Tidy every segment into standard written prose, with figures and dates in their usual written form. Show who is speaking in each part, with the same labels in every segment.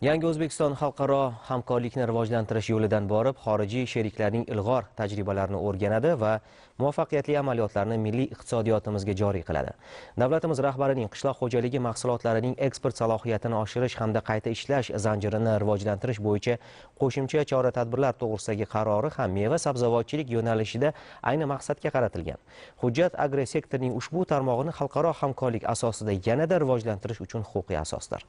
Speaker 1: Yangi O'zbekiston xalqaro hamkorlikni rivojlantirish yo'lidan borib, xorijiy sheriklarning ilg'or tajribalarini o'rganadi va muvaffaqiyatli amaliyotlarni milliy iqtisodiyotimizga joriy qiladi. Davlatimiz rahbarining qishloq xo'jaligi mahsulotlarining eksport salohiyatini oshirish hamda qayta ishlash zanjirini rivojlantirish bo'yicha qo'shimcha chora-tadbirlar to'g'risidagi qarori ham meva-sabzavotchilik yo'nalishida ayni maqsadga qaratilgan. Hujjat agrosektorning ushbu tarmog'ini xalqaro hamkorlik asosida yanada rivojlantirish uchun huquqiy asosdir.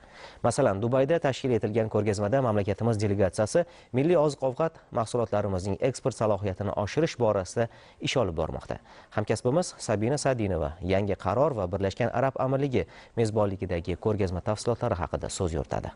Speaker 1: Masalan, Dubayda tashkil etilgan ko'rgazmada mamlakatimiz delegatsiyasi milliy oziq-ovqat mahsulotlarimizning eksport salohiyatini oshirish borasida ish olib bormoqda. Hamkasbimiz Sabina Sadinova yangi qaror va Birlashgan Arab Amirligi mezbonligidagi ko'rgazma tafsilotlari haqida so'z yuritadi.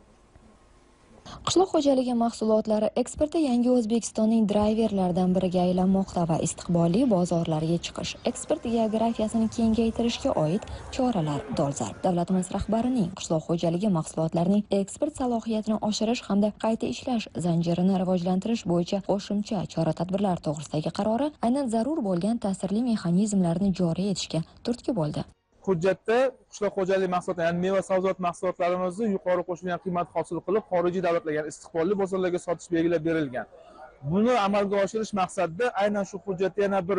Speaker 2: Qishloq xo'jaligi mahsulotlari eksporti yangi O'zbekistonning drayverlaridan biriga aylanmoqda va istiqbolli bozorlarga chiqish, eksport geografiyasini kengaytirishga oid choralar dolzarb. Davlatimiz rahbarining qishloq xo'jaligi mahsulotlarining eksport salohiyatini oshirish hamda qayta ishlash zanjirini rivojlantirish bo'yicha qo'shimcha chora-tadbirlar to'g'risidagi qarori aynan zarur bo'lgan ta'sirli mexanizmlarni joriy etishga turtki bo'ldi.
Speaker 3: Hujjatda qishloq xo'jaligi mahsulotlari, ya'ni meva-sabzavot mahsulotlarimizni yuqori qo'shilgan qiymat hosil qilib, xorijiy davlatlarga, ya'ni istiqbolli bozorlarga sotish belgilab berilgan. Buni amalga oshirish maqsadida aynan shu hujjatda yana bir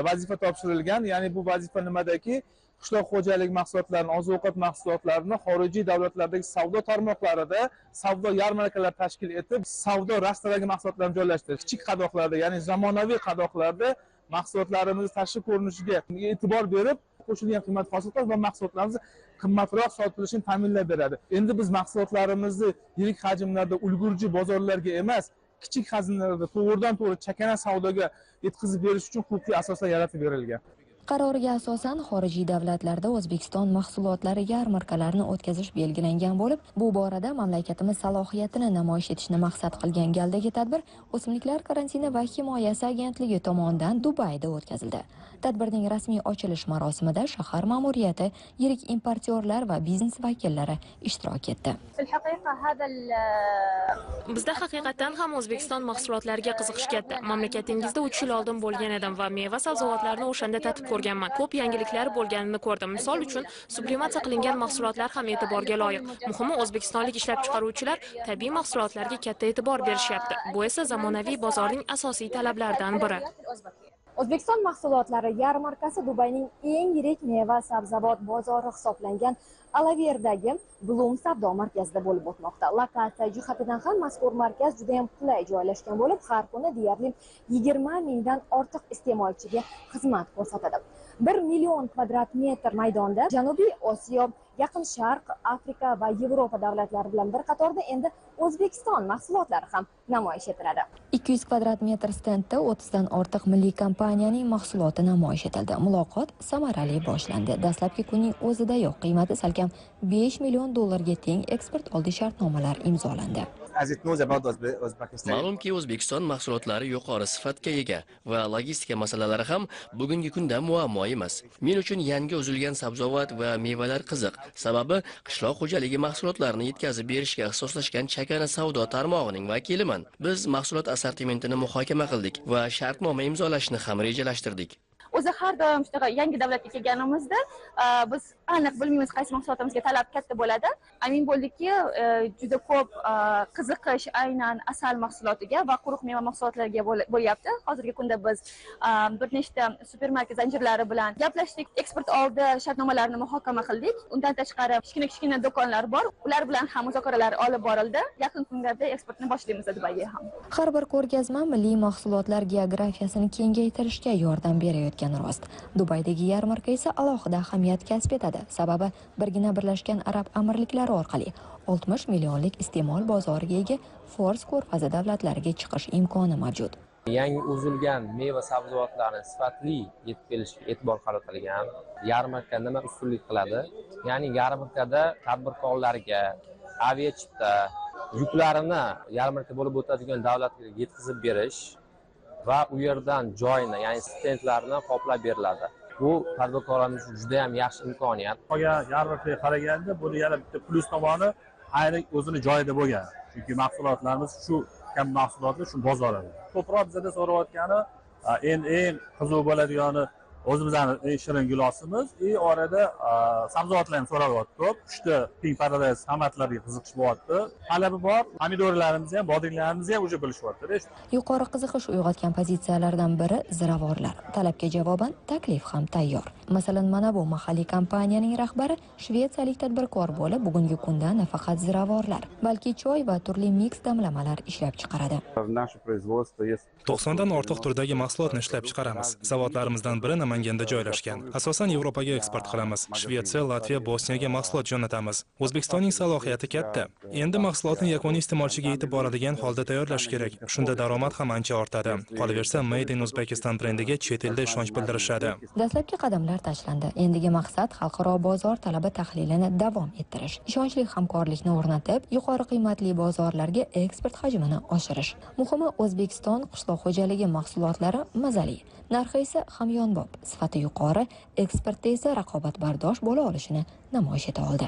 Speaker 3: vazifa topshirilgan. Ya'ni bu vazifa nimadaki, qishloq xo'jaligi mahsulotlarini, oziq-ovqat mahsulotlarini xorijiy davlatlardagi savdo tarmoqlarida savdo yarmarkalari tashkil etib, savdo rastalaridagi mahsulotlarni joylashtirish, kichik qadoqlarda, ya'ni zamonaviy qadoqlarda mahsulotlarimizni tashqi ko'rinishiga e'tibor berib, qo'shilgan qiymat hosil qilib va mahsulotlarimizni qimmatroq sotilishini ta'minlab beradi. Endi biz mahsulotlarimizni yirik hajmlarda ulgurji bozorlarga emas, kichik hajmlarda to'g'ridan to'g'ri chakana savdoga yetkazib berish uchun huquqiy asoslar yaratib berilgan.
Speaker 2: Qarorga asosan xorijiy davlatlarda O'zbekiston mahsulotlari yarmarkalarini o'tkazish belgilangan bo'lib, bu borada mamlakatimiz salohiyatini namoyish etishni maqsad qilgan galdagi tadbir O'simliklar karantini va himoyasi agentligi tomonidan Dubayda o'tkazildi. Tadbirning rasmiy ochilish marosimida shahar ma'muriyati, yirik importyorlar va biznes vakillari ishtirok etdi.
Speaker 4: Bizda haqiqatan ham O'zbekiston mahsulotlariga qiziqish katta. Mamlakatingizda 3 yil oldin bo'lgan edim va meva-sabzavotlarni o'shanda tatib ko'rganman. Ko'p yangiliklar bo'lganini ko'rdim. Misol uchun, sublimatsiya qilingan mahsulotlar ham e'tiborga loyiq. Muhimi, o'zbekistonlik ishlab chiqaruvchilar tabiiy mahsulotlarga katta e'tibor berishyapti. Bu esa zamonaviy bozorning asosiy talablaridan biri.
Speaker 5: O'zbekiston mahsulotlari yarmarkasi Dubayning eng yirik meva-sabzavot bozori hisoblangan Alaverdagi Bloom savdo markazida bo'lib o'tmoqda. Lokatsiya jihatidan ham mazkur markaz juda ham qulay joylashgan bo'lib, har kuni deyarli 20 mingdan ortiq iste'molchiga xizmat ko'rsatadi. 1 million kvadrat metr maydonda Janubiy Osiyo, Yaqin Sharq, Afrika va Yevropa davlatlari bilan bir qatorda endi O'zbekiston mahsulotlari ham namoyish etiladi.
Speaker 2: 200 kvadrat metr stendda 30 dan ortiq milliy kompaniyaning mahsuloti namoyish etildi. Muloqot samarali boshlandi. Dastlabki kunning o'zidayoq qiymati salkam 5 million dollarga teng eksport oldi shartnomalar imzolandi.
Speaker 6: Ma'lumki, O'zbekiston mahsulotlari yuqori sifatga ega va logistika masalalari ham bugungi kunda muammo emas. Men uchun yangi uzilgan sabzavot va mevalar qiziq. Sababi qishloq xo'jaligi mahsulotlarini yetkazib berishga ixtisoslashgan chakana savdo tarmog'ining vakiliman. Biz mahsulot assortimentini muhokama qildik va shartnoma imzolashni ham rejalashtirdik.
Speaker 7: O'zi har doim shunaqa yangi davlatga kelganimizda biz aniq bilmaymiz qaysi mahsulotimizga talab katta bo'ladi. Amin bo'ldikki, juda ko'p qiziqish aynan asal mahsulotiga va quruq meva mahsulotlariga bo'lyapti. Hozirgi kunda biz bir nechta supermarket zanjirlari bilan gaplashdik, eksport oldi shartnomalarni muhokama qildik. Undan tashqari kichkina-kichkina do'konlar bor, ular bilan ham muzokaralar olib borildi. Yaqin kunlarda eksportni boshlaymiz Dubayga ham.
Speaker 2: Har bir ko'rgazma milliy mahsulotlar geografiyasini kengaytirishga yordam berayotgan rost. Dubaydagi yarmarka esa alohida ahamiyat kasb etadi. Sababi birgina Birlashgan Arab Amirliklari orqali 60 millionlik iste'mol bozoriga ega Fors ko'rfazi davlatlariga chiqish imkoni mavjud.
Speaker 8: Yangi uzilgan meva-sabzavotlarni sifatli yetib kelishiga e'tibor qaratilgan. Yarmarka nima ustunlik qiladi? Ya'ni yarmarkada tadbirkorlarga aviachipta yuklarini yarmarka bo'lib o'tadigan davlatga yetkazib berish va u yerdan joyini, ya'ni stendlarni qoplab beriladi. Bu tadbirkorlarimiz uchun juda ham yaxshi imkoniyat.
Speaker 9: Qolgan yarmarkaga qaraganda buni yana bitta plyus tomoni ayni o'zini joyida bo'lgan. Chunki mahsulotlarimiz shu kam mahsulotlar shu bozorada. Ko'proq bizada so'rayotgani, eng qiziq bo'ladigani O'zimizni shirin gilosimiz и orada sabzavotlar ham so'ralyapti ko'p. Pushti Pink Paradise tomatlarga qiziqish bo'lyapti. Talabi bor. Pomidorlarimizni ham, bodringlarimizni ham уже bilishyapti.
Speaker 2: Yuqori qiziqish uyg'otgan pozitsiyalardan biri ziravorlar. Talabga javoban taklif ham tayyor. Masalan, mana bu mahalliy kompaniyaning rahbari shvetsiyalik tadbirkor bo'lib, bugungi kunda nafaqat ziravorlar, balki choy va turli miks damlamalar ishlab chiqaradi.
Speaker 10: Наше производство есть
Speaker 11: 90 dan ortiq turdagi mahsulotni ishlab chiqaramiz. Zavodlarimizdan biri Namanganda joylashgan. Asosan Yevropaga eksport qilamiz. Shvetsiya, Latviya, Bosniyaga mahsulot jo'natamiz. O'zbekistonning salohiyati katta. Endi mahsulotni yakuniy iste'molchiga yetib boradigan holda tayyorlash kerak. Shunda daromad ham ancha ortadi. Qolaversa, Made in Uzbekistan brendiga chet elda ishonch bildirishadi.
Speaker 2: Dastlabki qadamlar tashlandi. Endigi maqsad xalqaro bozor talabi tahlilini davom ettirish, ishonchli hamkorlikni o'rnatib, yuqori qiymatli bozorlarga eksport hajmini oshirish. Muhimi, O'zbekiston qishloq xo'jaligi mahsulotlari mazali, narxi esa hamyonbop, sifati yuqori, eksportda esa raqobatbardosh bo'la olishini namoyish eta oldi.